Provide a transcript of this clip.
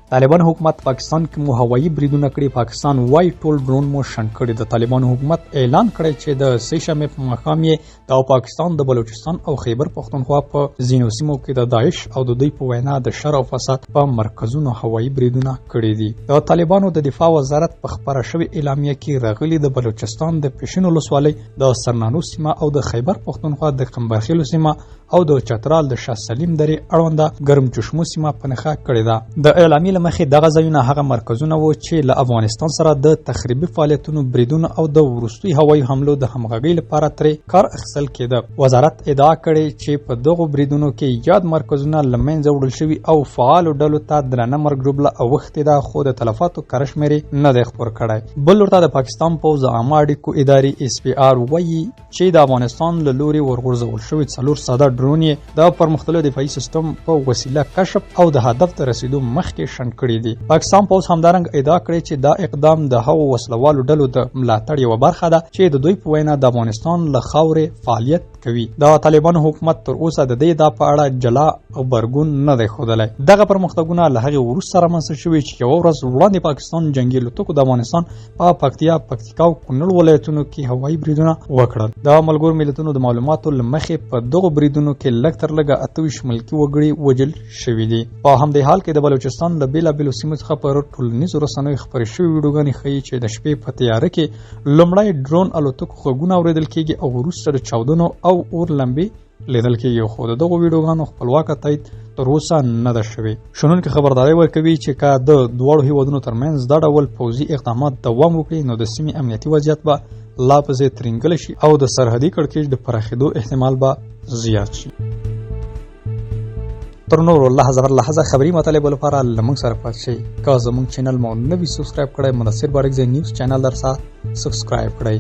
طالبان حکومت پاکستان کې مو هوایي بریدونه کړي، پاکستان وایي ټول ډرون مو شنډ کړي. د طالبانو حکومت اعلان کړی چې د سې شنبې په ماښام یې د پاکستان د بلوچستان او خیبر پښتونخوا په ځینو سیمو کې د داعش او د دوی په وینا د شر او فساد په مرکزونو هوایي بریدونه کړي دي. د طالبانو د دفاع وزارت په خپره شوې اعلامیه کې راغلي، د بلوچستان د پښین ولسوالۍ د سرنانو سیمه او د خیبر پښتونخوا د قمبرخیلو سیمه او د چترال د شاه سلیم درې اړونده ګرم چشمو سیمه په نښه کړې ده. د اعلامیې له مخې دغه ځایونه هغه مرکزونه وو چې له افغانستان سره د تخریبي فعالیتونو، بریدونو او د وروستیو هوایي حملو د همغږۍ لپاره ترې کار اخیستل کېده. وزارت ادعا کړې چې په دغو بریدونو کې یاد مرکزونه له منځه وړل شوي او فعالو ډلو ته درنه مرګ ژوبله اوښتې ده، خو د تلفاتو کره شمېر یې نه دی خپور کړی. بل لور ته د پاکستان پوځ د عامه اړیکو ادارې ایس پي آر وایي چې د افغانستان له لوري ورغورځول شوي 4 ساده ډرون یې د پرمختللي دفاعي سیستم په وسیله کشف او د هدف ته رسېدو مخکې شنډ کړي دي. پاکستان پوځ همدارنګه ادعا کړې چې دا اقدام د هغو وسلهوالو ډلو د ملاتړ یوه برخه ده چې د دوی په وینا د افغانستان له خاورې فعالیت کوي. د طالبانو حکومت تر اوسه د دې ادعا په اړه جلا غبرګون نه دی ښودلی. دغه پرمختګونه له هغې وروسته رامنځته شوي چې یوه ورځ وړاندې پاکستان جنګي الوتکو د افغانستان په پکتیا، پکتیکا او کونړ ولایتونو کې هوایي بریدونه وکړل. د ملګرو ملتونو د معلوماتو له مخې په دغو بریدونو کې لږ تر لږه 28 ملکي وګړي وژل شوي دي. په همدې حال کې د بلوچستان له بېلابېلو سیمو څخه پر ټولنیزو رسنیو خپرې شوې ویډیوګانې ښيي چې د شپې په تیاره کې لومړی ډرون الوتکو غږونه اورېدل کېږي او وروسته د چاودنو او اور لمبې لیدل کېږي، خو د دغو ویډیوګانو خپلواکه تایید تر اوسه نه ده شوې. شنونکي خبرداری ورکوي چې که د دواړو هیوادونو ترمنځ دا ډول پوځي اقدامات دوام وکړي، نو د سیمې امنیتي وضعیت به لا پسې ترینګلی شي او د سرحدي کړکېچ د پراخېدو احتمال به زیات شي. تر نورو لحظه بر لحظه خبري مطالبو لپاره له موږ سره پاتې شئ. که زموږ چینل مو نه وي سبسکرایب کړی، مدثر بارکزی نیوز چینل درسره سبسکرایب کړئ.